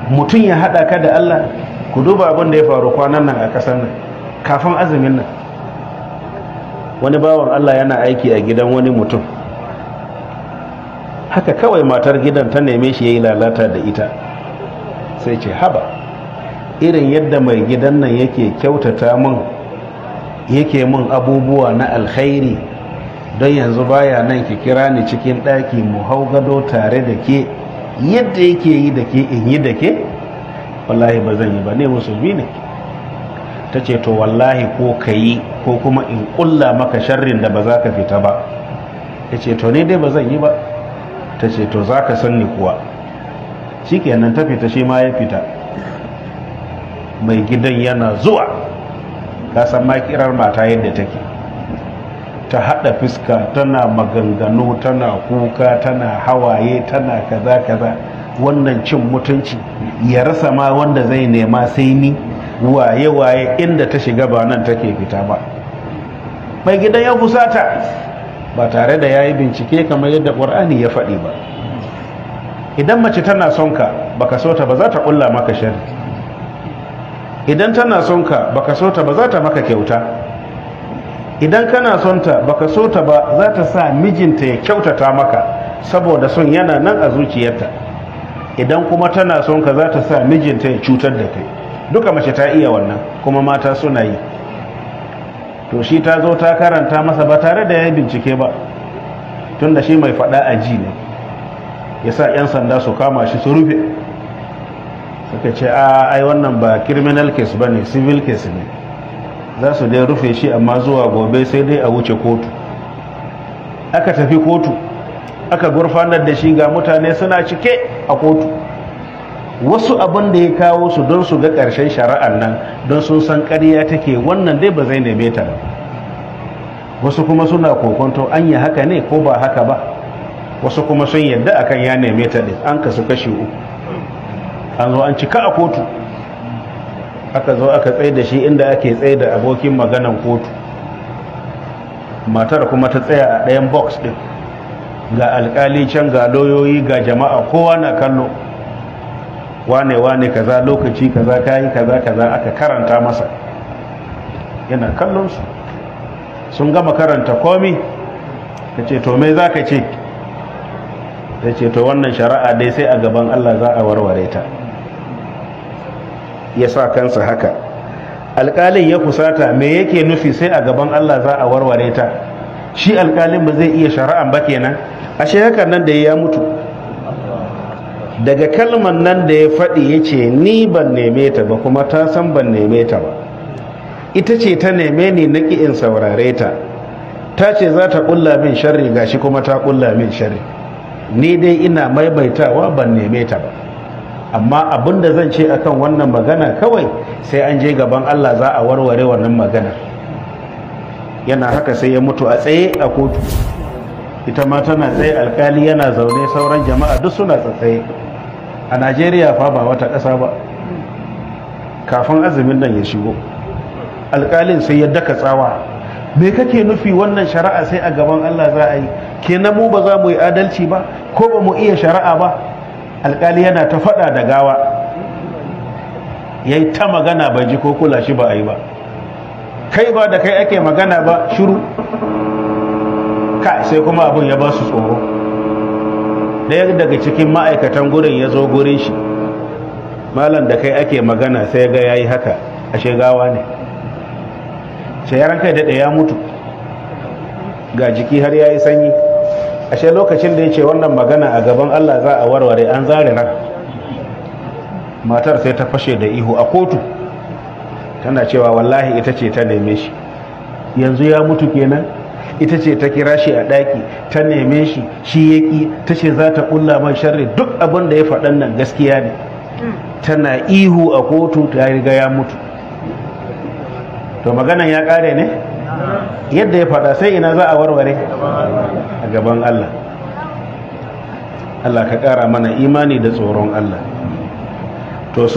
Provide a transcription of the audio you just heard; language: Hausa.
Mutum ya haɗa ka da Allah. Ku duba abin da ya faru kwanan nan a ƙasar nan kafin azumin nan. Wani bawan Allah yana aiki a gidan wani mutum. Haka kawai matar gidan ta neme shi ya yi lalata da ita. Sai ce haba, irin yadda mai gidan nan yake kyautata min, yake min abubuwa na alkhairi, don yanzu baya nan ki kira ni cikin ɗaki mu hau gado tare da ke, yadda yake yi da ke in yi da ke, wallahi ba zan yi ba, ne musulmi ne. Ta ce to wallahi ko ka yi ko kuma in ƙulla maka sharrin da ba za ka fita ba. Ta ce to ne dai ba zan yi ba. Ta ce to za ka san ni kuwa. Shi kenan ta fita, shi ma ya fita. Mai gidan yana zuwa, ka san makirar mata yadda take, ta haɗa fuska tana maganganu, tana kuka, tana hawaye, tana kaza kaza. Wannan cin mutunci, ya rasa ma wanda zai nema sai ni, waye waye, inda ta shiga ba nan take fita ba. Mai gidan ya fusata ba tare da yayi bincike kamar yadda Qur'ani ya faɗi ba. Idan mace tana son ka baka so ta ba, za ta ƙulla maka sharri. Idan tana son ka baka so ta ba, za ta maka kyauta. Idan kana son ta baka so ta ba, za ta sa mijinta ya kyautata maka saboda son yana nan a zuciyarta. Idan kuma tana son ka, za ta sa mijinta ya cutar da kai. Duka mace ta iya wannan, kuma mata suna yi. To shi ta zo ta karanta masa ba tare da ya yi bincike ba, tunda shi mai faɗa a ji ne, ya sa 'yan sanda su kama shi su rufe. Suka ce a ai wannan ba criminal case ba ne, civil case ne, za su dai rufe shi amma zuwa gobe sai dai a wuce kotu. Aka tafi kotu, aka gurfanar da shi, ga mutane suna cike a kotu. Wasu abin da ya kawo su don su ga ƙarshen shari'ar nan, don sun san ƙarya take, wannan dai ba zai neme ta ba. Wasu kuma suna kokonto, anya haka ne ko ba haka ba. Wasu kuma sun yadda akan ya neme ta ɗin. An kasu kashi uku. An zo an cika a kotu. Aka zo aka tsaye da shi inda ake tsaye da abokin maganan kotu. Matar kuma ta tsaya a ɗayan box ɗin. Ga alƙali can, ga lauyoyi, ga jama'a, kowa na kallo. Wane wane kaza, lokaci kaza, kayi kaza kaza, aka karanta masa. Yana kallon su. Sun gama karanta komi. Ta ce to me za ka ce? Ta ce to wannan shari'a dai sai a gaban Allah za a warware ta. Ya sa kansa haka. Alƙalin ya fusata, me yake nufi sai a gaban Allah za a warware ta? Shi alƙalin ba zai iya shari'an ba kenan. Ashe hakan nan da ya mutu. Daga kalman nan da ya faɗi ya ce ni ban neme ta ba, kuma ta san ban neme ta ba, ita ce ta neme ni, na ƙi in saurare ta. Ta ce za ta ƙulla min sharri, gashi kuma ta ƙulla min sharri. Ni dai ina maimaitawa ban neme ta ba, amma abin da zan ce akan wannan magana kawai sai an je gaban Allah za a warware wannan maganar. Yana haka sai ya mutu a tsaye a kotu. Ita ma tana tsaye, alkali yana zaune, sauran jama'a duk suna tsaye. A Najeriya fa, ba wata ƙasa ba. Kafin azumin nan ya shigo, alkalin sai ya daka tsawa, me kake nufi wannan shari'a sai a gaban Allah za a yi? Kenan mu ba za mu yi adalci ba, ko ba mu iya shari'a ba? Alkali yana ta faɗa da gawa, yayi ta magana bai ji ko kula shi ba a yi ba. Kai ba da kai ake magana ba, shiru. Kai sai kuma abin ya ba su tsoro. Ɗaya daga cikin ma'aikatan gurin ya zo gurin shi, malam da kai ake magana, sai ga yayi haka, ashe gawa ne. Sai yaran kai daɗe ya mutu, ga jiki har yayi sanyi. Ashe lokacin da ya ce wannan magana a gaban Allah za a warware, an zare ran. Matar sai ta fashe da ihu a kotu, tana cewa wallahi ita ce ta neme shi, yanzu ya mutu kenan. Ita ce ta kira shi a ɗaki ta neme shi, shi ya ƙi, ta ce za ta ƙulla man sharri, duk abin da ya faɗan nan gaskiya ne. Tana ihu a kotu, ta riga ya mutu. To maganan ya ƙare ne yadda ya faɗa, sai ina za a warware? A gaban Allah. Allah ka ƙara mana imani da tsoron Allah. To